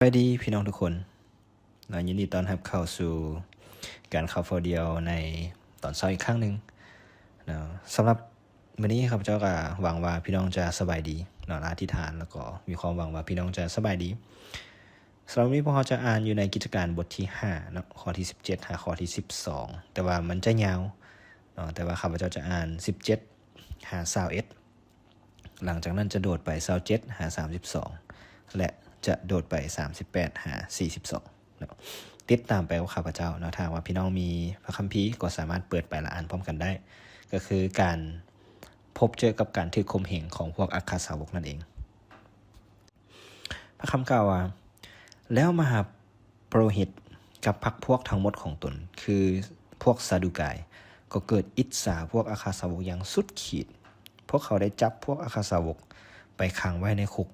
ສະບາຍດີພີ່ນ້ອງທຸກຄົນເນາະ, ຍິນດີຕ້ອນຮັບເຂົ້າສູ່ການເຂົ້າເຝົ້າດ່ຽວໃນຕອນເຊົ້າອີກຄັ້ງໜຶ່ງເນາະ. ສຳລັບມື້ນີ້ ຂ້າພະເຈົ້າກໍຫວັງວ່າພີ່ນ້ອງຈະສະບາຍດີເນາະ, ອະທິຖານ ແລ້ວກໍມີຄວາມຫວັງວ່າພີ່ນ້ອງຈະສະບາຍດີ. ສຳລັບມື້ນີ້ ພວກເຮົາຈະອ່ານຢູ່ໃນກິດຈະການບົດທີຫ້າເນາະ, ຂໍ້ທີສິບເຈັດຫາຂໍ້ທີສິບສອງ, ແຕ່ວ່າມັນຈະຍາວເນາະ, ແຕ່ວ່າຂ້າພະເຈົ້າຈະອ່ານສິບເຈັດຫາຊາວເອັດ ຫຼັງຈາກນັ້ນຈະໂດດໄປຊາວເຈັດຫາສາມສິບສອງ ແລະ ຈະໂດດໄປສາມສິບແປດຫາສີ່ສິບສອງເນາະ. ຕິດຕາມໄປກັບຂ້າພະເຈົ້າເນາະ. ຖ້າຫາກວ່າພີ່ນ້ອງມີພະຄຳພີ ກໍສາມາດເປີດໄປ ແລະ ອ່ານພ້ອມກັນໄດ້, ກໍຄືການພົບເຈີກັບການຖືກຂົ່ມເຫງຂອງພວກອັກຄະສາວົກນັ້ນເອງ. ພະຄຳກ່າວວ່າ, ແລ້ວມະຫາປະໂລຫິດກັບພັກພວກທັງໝົດຂອງຕົນ ຄືພວກຊາດູກາຍ ກໍເກີດອິດສາພວກອັກຄະສາວົກຢ່າງສຸດຂີດ. ພວກເຂົາໄດ້ຈັບພວກອັກຄະສາວົກໄປຂັງໄວ້ໃນຄຸກ.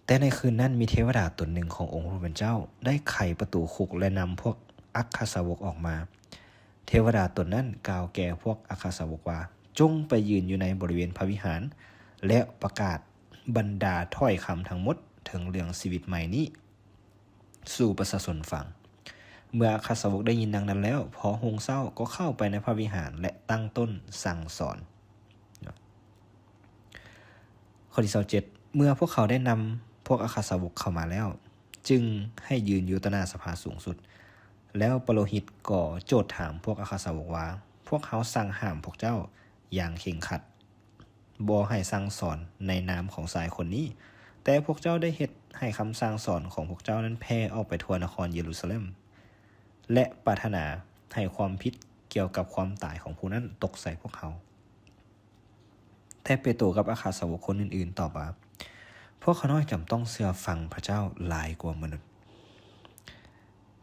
ແຕ່ໃນຄືນນັ້ນມີເທວະດາຕົນໜຶ່ງຂອງອົງພະຜູ້ເປັນເຈົ້າໄດ້ໄຂປະຕູຄຸກ ແລະ ນຳພວກອັກຄະສາວົກອອກມາ. ເທວະດາຕົນນັ້ນກ່າວແກ່ພວກອັກຄະສາວົກວ່າ, ຈົ່ງໄປຢືນຢູ່ໃນບໍລິເວນພະວິຫານ ແລະ ປະກາດບັນດາຖ້ອຍຄຳທັງໝົດເຖິງເລື່ອງຊີວິດໃໝ່ນີ້ສູ່ປະຊາຊົນຟັງ. ເມື່ອອັກຄະສາວົກໄດ້ຍິນດັ່ງນັ້ນແລ້ວ, ພໍຮຸ່ງເຊົ້າກໍເຂົ້າໄປໃນພະວິຫານ ແລະ ຕັ້ງຕົ້ນສັ່ງສອນ. ຂໍ້ທີຊາວເຈັດ ເມື່ອພວກເຂົາໄດ້ນຳພວກອັກຄະສາວົກເຂົ້າມາແລ້ວ, ຈຶ່ງໃຫ້ຢືນຢູ່ຕໍ່ໜ້າສະພາສູງສຸດ. ແລ້ວປະໂລຫິດກໍໂຈດຖາມພວກອັກຄະສາວົກວ່າ, ພວກເຮົາສັ່ງຫ້າມພວກເຈົ້າຢ່າງເຄັ່ງຄັດ ບໍ່ໃຫ້ສັ່ງສອນໃນນາມຂອງຊາຍຄົນນີ້, ແຕ່ພວກເຈົ້າໄດ້ເຮັດໃຫ້ຄຳສັ່ງສອນຂອງພວກເຈົ້ານັ້ນແຜ່ອອກໄປທົ່ວນະຄອນເຢຣູຊາເລັມ ແລະ ປາດຖະໜາໃຫ້ຄວາມຜິດກ່ຽວກັບຄວາມຕາຍຂອງຜູ້ນັ້ນຕົກໃສ່ພວກເຮົາ. ແຕ່ເປໂຕກັບອັກຄະສາວົກຄົນອື່ນໆຕອບວ່າ, ພວກຂ້ານ້ອຍຈຳຕ້ອງເຊື່ອຟັງພະເຈົ້າຫຼາຍກວ່າມະນຸດ.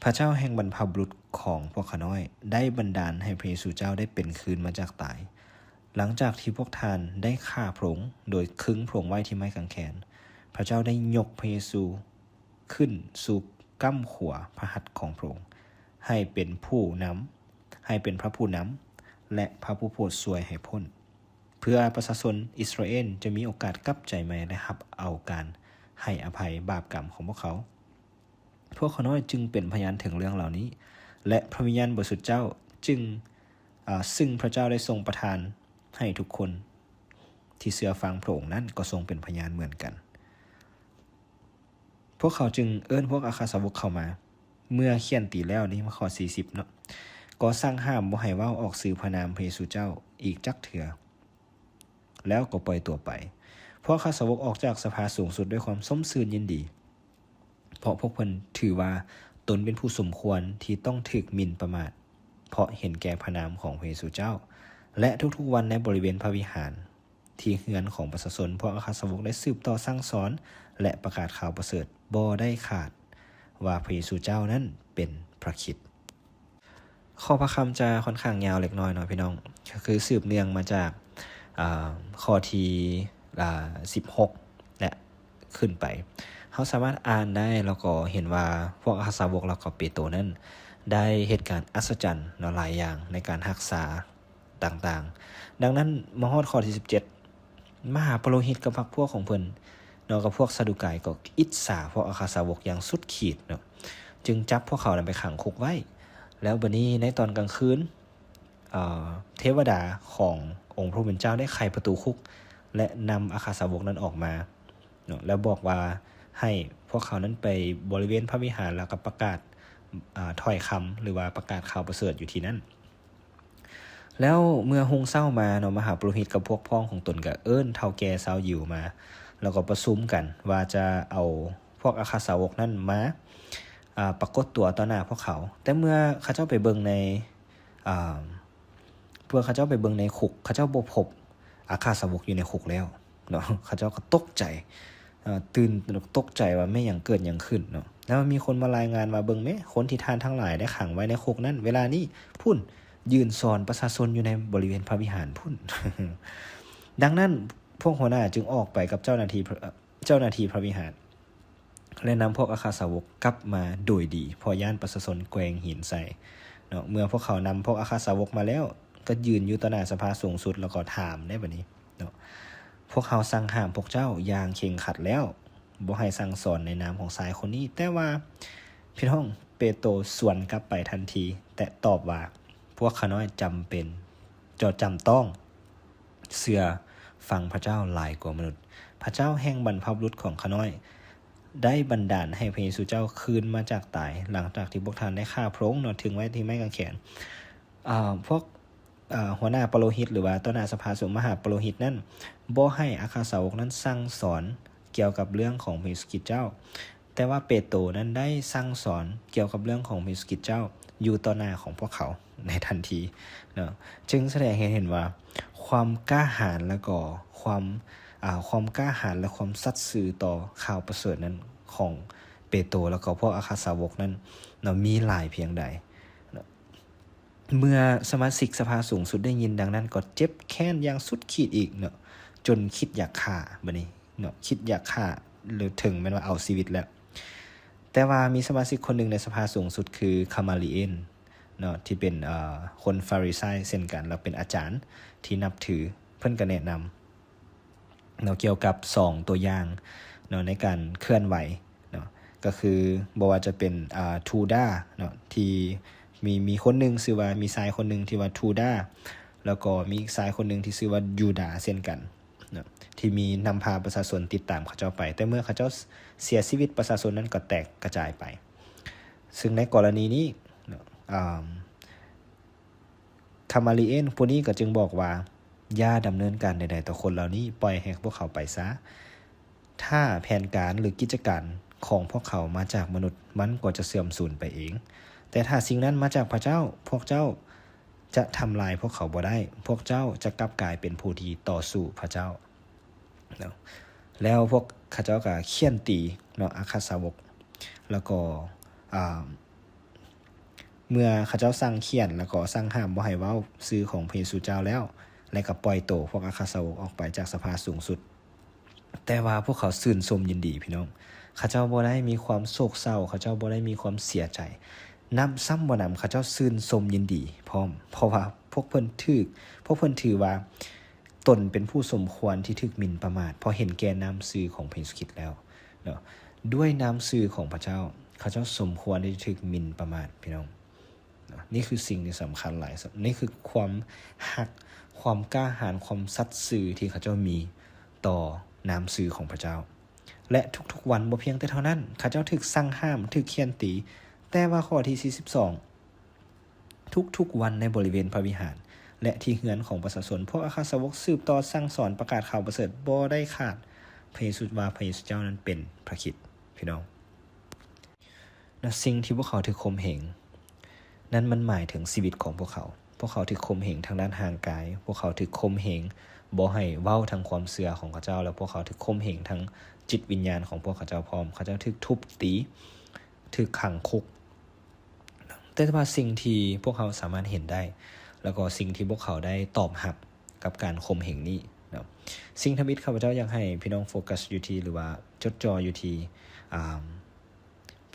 ພະເຈົ້າແຫ່ງບັນພະບຸລຸດຂອງພວກຂ້ານ້ອຍໄດ້ບັນດານໃຫ້ພະເຢຊູເຈົ້າໄດ້ເປັນຄືນມາຈາກຕາຍ, ຫຼັງຈາກທີ່ພວກທ່ານໄດ້ຂ້າພະອົງໂດຍຄຶງພະອົງໄວ້ທີ່ໄມ້ກາງແຂນ. ພະເຈົ້າໄດ້ຍົກພະເຢຊູຂຶ້ນສູ່ກ້ຳຂວາພະຫັດຂອງພະອົງ, ໃຫ້ເປັນຜູ້ນຳ, ໃຫ້ເປັນພະຜູ້ນຳ ແລະ ພະຜູ້ໂປດຊ່ວຍໃຫ້ພົ້ນ, ເພື່ອປະຊາຊົນອິດສະຣາເອນຈະມີໂອກາດກັບໃຈໃໝ່ ແລະ ຮັບເອົາການໃຫ້ອະໄພບາບກຳຂອງພວກເຂົາ. ພວກຂ້ານ້ອຍຈຶ່ງເປັນພະຍານເຖິງເລື່ອງເຫຼົ່ານີ້ ແລະ ພະວິນຍານບໍລິສຸດເຈົ້າຈຶ່ງ, ເອີ, ຊຶ່ງພະເຈົ້າໄດ້ຊົງປະທານໃຫ້ທຸກຄົນທີ່ເຊື່ອຟັງພະອົງນັ້ນກໍຊົງເປັນພະຍານເໝືອນກັນ. ພວກເຂົາຈຶ່ງເອີ້ນພວກອັກຄະສາວົກເຂົ້າມາ. ເມື່ອຂ້ຽນຕີແລ້ວ, ນີ້ມາຂໍ້ສີ່ສິບເນາະ, ກໍສັ່ງຫ້າມບໍ່ໃຫ້ເວົ້າອອກຊື່ພະນາມພະເຢຊູເຈົ້າອີກຈັກເທື່ອ, ແລ້ວກໍປ່ອຍຕົວໄປ. ພວກອັກຄະສາວົກອອກຈາກສະພາສູງສຸດດ້ວຍຄວາມຊົມຊື່ນຍິນດີ, ເພາະພວກເພິ່ນຖືວ່າຕົນເປັນຜູ້ສົມຄວນທີ່ຕ້ອງຖືກໝິ່ນປະໝາດ ເພາະເຫັນແກ່ພະນາມຂອງພະເຢຊູເຈົ້າ. ແລະ ທຸກໆວັນໃນບໍລິເວນພະວິຫານ ທີ່ເຮືອນຂອງປະຊາຊົນ, ພວກອັກຄະສາວົກໄດ້ສືບຕໍ່ສັ່ງສອນ ແລະ ປະກາດຂ່າວປະເສີດບໍ່ໄດ້ຂາດວ່າພະເຢຊູເຈົ້ານັ້ນເປັນພະຄຣິດ. ຂໍ້ພະຄຳຈະຂ້ອນຂ້າງຍາວເລັກນ້ອຍເນາະພີ່ນ້ອງ, ກໍຄືສືບເນື່ອງມາຈາກ, ອາ, ຂໍ້ທີ, ອາ, ສິບຫົກ ແລະ ຂຶ້ນໄປ. ເຮົາສາມາດອ່ານໄດ້ ແລ້ວກໍເຫັນວ່າພວກອັກຄະສາວົກ ແລ້ວກໍເປໂຕນັ້ນໄດ້ເຮັດການອັດສະຈັນເນາະ ຫຼາຍຢ່າງໃນການຮັກສາຕ່າງໆ. ດັ່ງນັ້ນ ມາຮອດຂໍ້ທີສິບເຈັດ ມະຫາປະໂລຫິດກັບພັກພວກຂອງເພິ່ນເນາະ ກັບພວກຊາດູກາຍ ກໍອິດສາພວກອັກຄະສາວົກຢ່າງສຸດຂີດເນາະ, ຈຶ່ງຈັບພວກເຂົານັ້ນໄປຂັງຄຸກໄວ້. ແລ້ວບາດນີ້ໃນຕອນກາງຄືນ, ເອີ, ເທວະດາຂອງອົງພະຜູ້ເປັນເຈົ້າໄດ້ໄຂປະຕູຄຸກ ແລະ ນຳອັກຄະສາວົກນັ້ນອອກມາເນາະ, ແລ້ວບອກວ່າໃຫ້ພວກເຂົານັ້ນໄປບໍລິເວນພະວິຫານ ແລ້ວກໍປະກາດ, ອາ, ຖ້ອຍຄຳ ຫຼືວ່າປະກາດຂ່າວປະເສີດຢູ່ທີ່ນັ້ນ. ແລ້ວເມື່ອຮຸ່ງເຊົ້າມາເນາະ, ມະຫາປະໂລຫິດກັບພວກພ້ອງຂອງຕົນກໍເອີ້ນເຖົ້າແກ່ຊາວຢິວມາ ແລ້ວກໍປະຊຸມກັນວ່າຈະເອົາພວກອັກຄະສາວົກນັ້ນມາ, ອາ, ປາກົດຕົວຕໍ່ໜ້າພວກເຂົາ. ແຕ່ເມື່ອເຂົາເຈົ້າໄປເບິ່ງໃນ, ອາ, ເມື່ອເຂົາເຈົ້າໄປເບິ່ງໃນຄຸກ, ເຂົາເຈົ້າບໍ່ພົບອັກຄະສາວົກຢູ່ໃນຄຸກແລ້ວເນາະ. ເຂົາເຈົ້າກໍຕົກໃຈ, ເອີ, ຕື່ນ, ຕົກໃຈວ່າແມ່ນຫຍັງ, ເກີດຫຍັງຂຶ້ນເນາະ. ແລ້ວມີຄົນມາລາຍງານວ່າ, ເບິ່ງແມ້, ຄົນທີ່ທ່ານທັງຫຼາຍໄດ້ຂັງໄວ້ໃນຄຸກນັ້ນ ເວລານີ້ພຸ້ນ ຢືນສອນປະຊາຊົນຢູ່ໃນບໍລິເວນພະວິຫານພຸ້ນ. ດັ່ງນັ້ນ ພວກຫົວໜ້າຈຶ່ງອອກໄປກັບເຈົ້າໜ້າທີ່, ເຈົ້າໜ້າທີ່ພະວິຫານ ແລະ ນຳພວກອັກຄະສາວົກກັບມາໂດຍດີ, ເພາະຢ້ານປະຊາຊົນແກວ່ງຫີນໃສ່ເນາະ. ເມື່ອພວກເຂົານຳພວກອັກຄະສາວົກມາແລ້ວ, ກໍຢືນຢູ່ຕໍ່ໜ້າສະພາສູງສຸດ ແລ້ວກໍຖາມໄດ້ບາດນີ້ເນາະ, ພວກເຮົາສັ່ງຫ້າມພວກເຈົ້າຢ່າງເຄັ່ງຄັດແລ້ວ, ບໍ່ໃຫ້ສັ່ງສອນໃນນາມຂອງຊາຍຄົນນີ້. ແຕ່ວ່າພີ່ນ້ອງ ເປໂຕສວນກັບໄປທັນທີ ແລະ ຕອບວ່າ, ພວກຂ້ານ້ອຍຈຳເປັນ, ຈະຈຳຕ້ອງເຊື່ອຟັງພະເຈົ້າຫຼາຍກວ່າມະນຸດ. ພະເຈົ້າແຫ່ງບັນພະບຸລຸດຂອງຂ້ານ້ອຍ ໄດ້ບັນດານໃຫ້ພະເຢຊູເຈົ້າຄືນມາຈາກຕາຍ, ຫຼັງຈາກທີ່ພວກທ່ານໄດ້ຂ້າພະອົງເນາະ ຖຶງໄວ້ທີ່ໄມ້ກາງແຂນ. ອາ ພວກ ອາ ຫົວໜ້າປະໂລຫິດ ຫຼືວ່າຕໍ່ໜ້າສະພາສົງ ມະຫາປະໂລຫິດນັ້ນ ບໍ່ໃຫ້ອັກຄະສາວົກນັ້ນສັ່ງສອນກ່ຽວກັບເລື່ອງຂອງພະເຢຊູຄຣິດເຈົ້າ, ແຕ່ວ່າເປໂຕນັ້ນໄດ້ສັ່ງສອນກ່ຽວກັບເລື່ອງຂອງພະເຢຊູຄຣິດເຈົ້າຢູ່ຕໍ່ໜ້າຂອງພວກເຂົາໃນທັນທີເນາະ. ຈຶ່ງສະແດງໃຫ້ເຫັນວ່າຄວາມກ້າຫານ ແລະ ກໍຄວາມ ອາ ຄວາມກ້າຫານ ແລະ ຄວາມສັດຊື່ຕໍ່ຂ່າວປະເສີດນັ້ນຂອງເປໂຕ ແລະ ກໍພວກອັກຄະສາວົກນັ້ນເນາະ ມີຫຼາຍພຽງໃດເນາະ. ເມື່ອສະມາຊິກສະພາສູງສຸດໄດ້ຍິນດັ່ງນັ້ນ ກໍເຈັບແຄ້ນຢ່າງສຸດຂີດອີກເນາະ, ຈົນຄິດຢາກຂ້າ ບາດນີ້ເນາະ, ຄິດຢາກຂ້າ ຫຼື ເຖິງແມ່ນວ່າເອົາຊີວິດແລ້ວ. ແຕ່ວ່າມີສະມາຊິກຄົນໜຶ່ງໃນສະພາສູງສຸດ ຄື ຄາມາລີເອນເນາະ ທີ່ເປັນ ເອີ ຄົນຟາຣິໄຊເຊັ່ນກັນ ແລະ ເປັນອາຈານທີ່ນັບຖື, ເພິ່ນກໍແນະນຳ ເນາະ ກ່ຽວກັບສອງຕົວຢ່າງເນາະ ໃນການເຄື່ອນໄຫວເນາະ, ກໍຄືບໍ່ວ່າຈະເປັນ ອາ ທູດາເນາະ ທີ່ມີ ມີຄົນໜຶ່ງຊື່ວ່າ ມີຊາຍຄົນໜຶ່ງທີ່ວ່າທູດາ, ແລ້ວກໍມີອີກຊາຍຄົນໜຶ່ງທີ່ຊື່ວ່າຢູດາເຊັ່ນກັນເນາະ ທີ່ມີນຳພາປະຊາຊົນຕິດຕາມເຂົາເຈົ້າໄປ, ແຕ່ເມື່ອເຂົາເຈົ້າເສຍຊີວິດ ປະຊາຊົນນັ້ນກໍແຕກກະຈາຍໄປ. ຊຶ່ງໃນກໍລະນີນີ້ເນາະ ອາ ຄາມາລີເອນຜູ້ນີ້ກໍຈຶ່ງບອກວ່າ, ຢ່າດຳເນີນການໃດໆຕໍ່ຄົນເຫຼົ່ານີ້, ປ່ອຍໃຫ້ພວກເຂົາໄປຊະ. ຖ້າແຜນການ ຫຼື ກິດຈະການຂອງພວກເຂົາມາຈາກມະນຸດ, ມັນກໍຈະເສື່ອມສູນໄປເອງ. ແຕ່ຖ້າສິ່ງນັ້ນມາຈາກພະເຈົ້າ, ພວກເຈົ້າຈະທຳລາຍພວກເຂົາບໍ່ໄດ້. ພວກເຈົ້າຈະກັບກາຍເປັນຜູ້ທີ່ຕໍ່ສູ້ພະເຈົ້າ. ເນາະ ແລ້ວພວກເຂົາເຈົ້າກໍຂ້ຽນຕີເນາະ ອັກຄະສາວົກ, ແລ້ວກໍ ອາ ເມື່ອເຂົາເຈົ້າສັ່ງຂ້ຽນ ແລ້ວກໍສັ່ງຫ້າມບໍ່ໃຫ້ເວົ້າຊື່ຂອງພະເຢຊູເຈົ້າແລ້ວ ແລະ ກໍປ່ອຍໂຕພວກອັກຄະສາວົກອອກໄປຈາກສະພາສູງສຸດ, ແຕ່ວ່າພວກເຂົາຊື່ນຊົມຍິນດີ, ພີ່ນ້ອງ. ເຂົາເຈົ້າບໍ່ໄດ້ມີຄວາມໂສກເສົ້າ, ເຂົາເຈົ້າບໍ່ໄດ້ມີຄວາມເສຍໃຈ, ນຳຊ້ຳບໍ່ນຳ ເຂົາເຈົ້າຊື່ນຊົມຍິນດີພ້ອມ, ເພາະວ່າພວກເພິ່ນຖືກ, ພວກເພິ່ນຖືວ່າ ຕົນເປັນຜູ້ສົມຄວນທີ່ຖືກໝິ່ນປະໝາດ ເພາະເຫັນແກ່ນາມຊື່ຂອງພະເຢຊູຄຣິດແລ້ວເນາະ. ດ້ວຍນາມຊື່ຂອງພະເຈົ້າ, ເຂົາເຈົ້າສົມຄວນທີ່ຈະຖືກໝິ່ນປະໝາດ, ພີ່ນ້ອງເນາະ. ນີ້ຄືສິ່ງທີ່ສຳຄັນຫຼາຍ, ນີ້ຄືຄວາມຮັກ, ຄວາມກ້າຫານ, ຄວາມສັດຊື່ທີ່ເຂົາເຈົ້າມີຕໍ່ນາມຊື່ຂອງພະເຈົ້າ. ແລະ ທຸກໆວັນ, ບໍ່ພຽງແຕ່ເທົ່ານັ້ນ, ເຂົາເຈົ້າຖືກສັ່ງຫ້າມ, ຖືກຂ້ຽນຕີ, ແຕ່ວ່າຂໍ້ທີສີ່ສິບສອງ ທຸກໆວັນໃນບໍລິເວນພະວິຫານ ແລະ ທີ່ເຮືອນຂອງປະຊາຊົນ, ພວກອັກຄະສາວົກສືບຕໍ່ສັ່ງສອນປະກາດຂ່າວປະເສີດບໍ່ໄດ້ຂາດ, ພະເຢຊູ ວ່າພະເຢຊູເຈົ້ານັ້ນເປັນພະຄຣິດ, ພີ່ນ້ອງ. ແລະ ສິ່ງທີ່ພວກເຂົາຖືກຂົ່ມເຫງນັ້ນ ມັນໝາຍເຖິງຊີວິດຂອງພວກເຂົາ. ພວກເຂົາຖືກຂົ່ມເຫງທາງດ້ານຮ່າງກາຍ, ພວກເຂົາຖືກຂົ່ມເຫງບໍ່ໃຫ້ເວົ້າທາງຄວາມເຊື່ອຂອງເຂົາເຈົ້າ, ແລະ ພວກເຂົາຖືກຂົ່ມເຫງທາງຈິດວິນຍານຂອງພວກເຂົາເຈົ້າພ້ອມ. ເຂົາເຈົ້າຖືກທຸບຕີ, ຖືກຂັງຄຸກ. ແຕ່ວ່າສິ່ງທີ່ພວກເຮົາສາມາດເຫັນໄດ້ ແລ້ວກໍສິ່ງທີ່ພວກເຂົາໄດ້ຕອບຮັບກັບການຂົ່ມເຫງນີ້ເນາະ, ສິ່ງທຳອິດຂ້າພະເຈົ້າຢາກໃຫ້ພີ່ນ້ອງໂຟກັສຢູ່ທີ່ ຫຼືວ່າຈົດຈ່ອຢູ່ທີ່ ອາ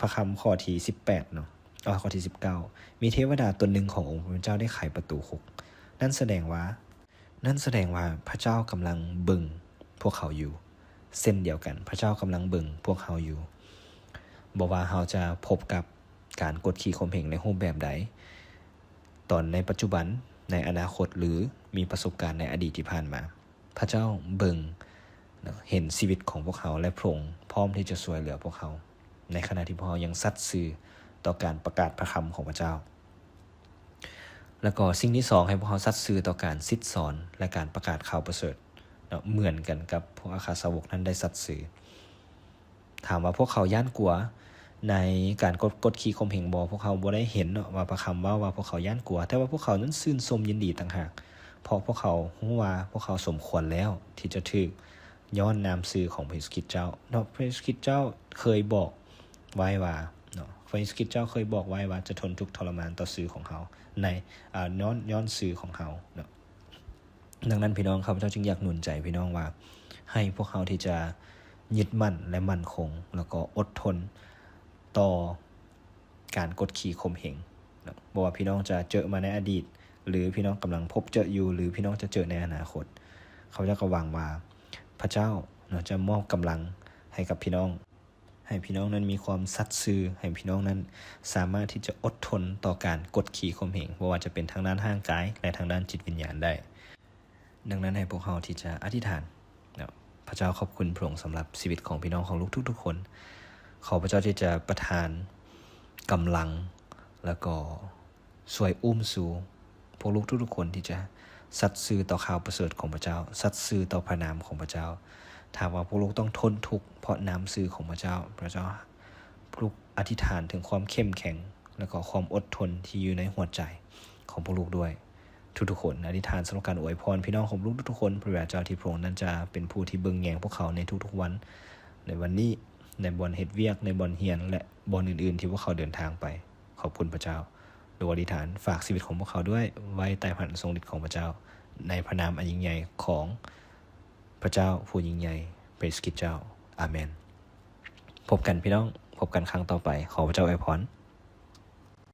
ພະຄຳຂໍ້ທີສິບແປດເນາະ, ເອີ ຂໍ້ທີສິບເກົ້າ, ມີເທວະດາຕົນໜຶ່ງຂອງອົງພະຜູ້ເປັນເຈົ້າໄດ້ໄຂປະຕູຄຸກ. ນັ້ນສະແດງວ່າ ນັ້ນສະແດງວ່າພະເຈົ້າກຳລັງເບິ່ງພວກເຂົາຢູ່ ເຊັ່ນດຽວກັນ, ພະເຈົ້າກຳລັງເບິ່ງພວກເຮົາຢູ່. ບໍ່ວ່າເຮົາຈະພົບກັບການກົດຂີ່ຂົ່ມເຫງໃນຮູບແບບໃດ, ຕອນໃນປັດຈຸບັນ, ໃນອະນາຄົດ ຫຼື ມີປະສົບການໃນອະດີດທີ່ຜ່ານມາ, ພະເຈົ້າເບິ່ງເນາະ, ເຫັນຊີວິດຂອງພວກເຮົາ ແລະ ພະອົງພ້ອມທີ່ຈະຊ່ວຍເຫຼືອພວກເຮົາ ໃນຂະນະທີ່ພວກເຮົາຍັງສັດຊື່ຕໍ່ການປະກາດພະຄຳຂອງພະເຈົ້າ. ແລ້ວກໍສິ່ງທີສອງ, ໃຫ້ພວກເຮົາສັດຊື່ຕໍ່ການສິດສອນ ແລະ ການປະກາດຂ່າວປະເສີດເນາະ, ເໝືອນກັນກັບພວກອັກຄະສາວົກນັ້ນໄດ້ສັດຊື່. ຖາມວ່າພວກເຂົາຢ້ານກົວໃນການກົດ ກົດຂີ່ຂົ່ມເຫງບໍ່? ພວກເຮົາບໍ່ໄດ້ເຫັນເນາະວ່າພະຄຳເວົ້າວ່າພວກເຂົາຢ້ານກົວ, ແຕ່ວ່າພວກເຂົານັ້ນຊື່ນຊົມຍິນດີຕ່າງຫາກ, ເພາະພວກເຂົາຮູ້ວ່າພວກເຂົາສົມຄວນແລ້ວທີ່ຈະຖືກ ຍ້ອນນາມຊື່ຂອງພະເຢຊູຄຣິດເຈົ້າເນາະ. ພະເຢຊູຄຣິດເຈົ້າເຄີຍບອກໄວ້ວ່າເນາະ, ພະເຢຊູຄຣິດເຈົ້າເຄີຍບອກໄວ້ວ່າຈະທົນທຸກທໍລະມານຕໍ່ຊື່ຂອງເຮົາໃນ ອາ ຍ້ອນ ຍ້ອນຊື່ຂອງເຮົາເນາະ. ດັ່ງນັ້ນ ພີ່ນ້ອງ, ຂ້າພະເຈົ້າຈຶ່ງຢາກໜູນໃຈພີ່ນ້ອງວ່າ ໃຫ້ພວກເຮົາທີ່ຈະຍຶດໝັ້ນ ແລະ ໝັ້ນຄົງ ແລ້ວກໍອົດທົນຕໍ່ ການກົດຂີ່ຂົ່ມເຫງເນາະ, ບໍ່ວ່າພີ່ນ້ອງຈະເຈີມາໃນອະດີດ ຫຼື ພີ່ນ້ອງກຳລັງພົບເຈີຢູ່ ຫຼື ພີ່ນ້ອງຈະເຈີໃນອະນາຄົດ, ຂ້າພະເຈົ້າກໍຫວັງວ່າພະເຈົ້າເນາະ ຈະມອບກຳລັງ ໃຫ້ກັບພີ່ນ້ອງ, ໃຫ້ພີ່ນ້ອງນັ້ນມີຄວາມສັດຊື່, ໃຫ້ພີ່ນ້ອງນັ້ນສາມາດທີ່ຈະອົດທົນຕໍ່ການກົດຂີ່ຂົ່ມເຫງ, ບໍ່ວ່າຈະເປັນທາງດ້ານຮ່າງກາຍ ແລະ ທາງດ້ານຈິດວິນຍານໄດ້. ດັ່ງນັ້ນໃຫ້ພວກເຮົາທີ່ຈະອະທິຖານເນາະ. ພະເຈົ້າ ຂອບຄຸນພະອົງສຳລັບຊີວິດຂອງພີ່ນ້ອງຂອງລູກທຸກໆຄົນ. ຂໍພະເຈົ້າທີ່ຈະປະທານກຳລັງ ແລ້ວກໍຊ່ວຍອຸ້ມຊູພວກລູກທຸກໆຄົນທີ່ຈະສັດຊື່ຕໍ່ຂ່າວປະເສີດຂອງພະເຈົ້າ, ສັດຊື່ຕໍ່ພະນາມຂອງພະເຈົ້າ. ຖ້າວ່າພວກລູກຕ້ອງທົນທຸກເພາະນາມຊື່ຂອງພະເຈົ້າ, ພະເຈົ້າ ລູກອະທິຖານເຖິງຄວາມເຂັ້ມແຂງ ແລ້ວກໍຄວາມອົດທົນທີ່ຢູ່ໃນຫົວໃຈຂອງພວກລູກດ້ວຍ ທຸກໆຄົນ. ອະທິຖານສຳລັບການອວຍພອນພີ່ນ້ອງຂອງລູກທຸກໆຄົນ, ພະເຈົ້າທີ່ພະອົງນັ້ນຈະເປັນຜູ້ທີ່ເບິ່ງແຍງພວກເຂົາໃນທຸກໆວັນ, ໃນວັນນີ້, ໃນບ່ອນເຮັດວຽກ, ໃນບ່ອນຮຽນ ແລະ ບ່ອນອື່ນໆທີ່ພວກເຂົາເດີນທາງໄປ. ຂອບຄຸນພະເຈົ້າ. ລູກອະທິຖານຝາກຊີວິດຂອງພວກເຂົາດ້ວຍ ໄວ້ໃຕ້ພະຫັດຊົງລິດຂອງພະເຈົ້າ, ໃນພະນາມອັນຍິ່ງໃຫຍ່ຂອງພະເຈົ້າຜູ້ຍິ່ງໃຫຍ່, ພະເຢຊູຄຣິດເຈົ້າ. ອາເມນ. ພົບກັນພີ່ນ້ອງ, ພົບກັນຄັ້ງຕໍ່ໄປ. ຂໍພະເຈົ້າອວຍພອນ.